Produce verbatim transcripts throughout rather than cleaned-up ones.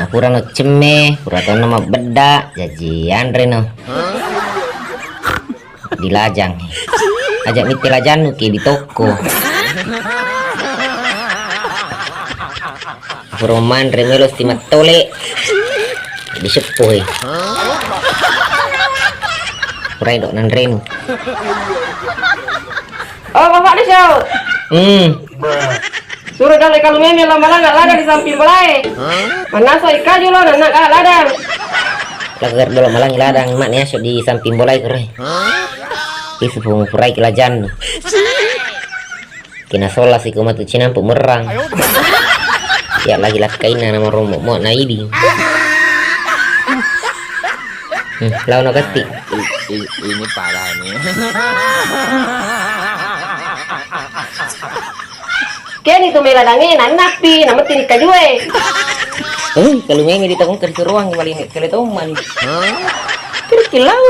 Purano cemme, pura tona mabbedda, jaji anreno. Dilajang. Aja mitti lajannu ke bitokko. Pura manre melo sti mattole. Diseppo he. Purai dok nanrenu. Oh, Bapak Desa. Hmm. Suro dalle kalu meme lomba langa ladang di samping bolae. Mannaso ikkaju lo nanna kala ladang. Lagar dolo malangi ladang mak niaso di samping bolae kere. Isu pung purai ki lajannu. Kina sola siko matu cinampu merrang. Ya lagi lakkainna nama romo mo na idi. Hmm, lawan gatti. Ini parah ini. Keni tu mela dange nannapi nametti ni kajue. Eh, kalu meme di tanggung kersuruang bali kele tomman. Kiri kilau.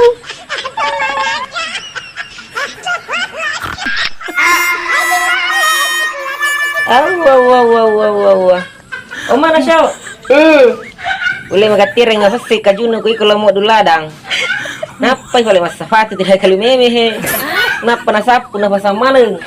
Awa, awa, awa, awa, awa. Oma na syau. Hmm. Ule magattireng ngafesse kajuna ko iko lamo duladang. Nappai pale massafati tidak kalu meme he. Nappa nasappu nafasang maneng.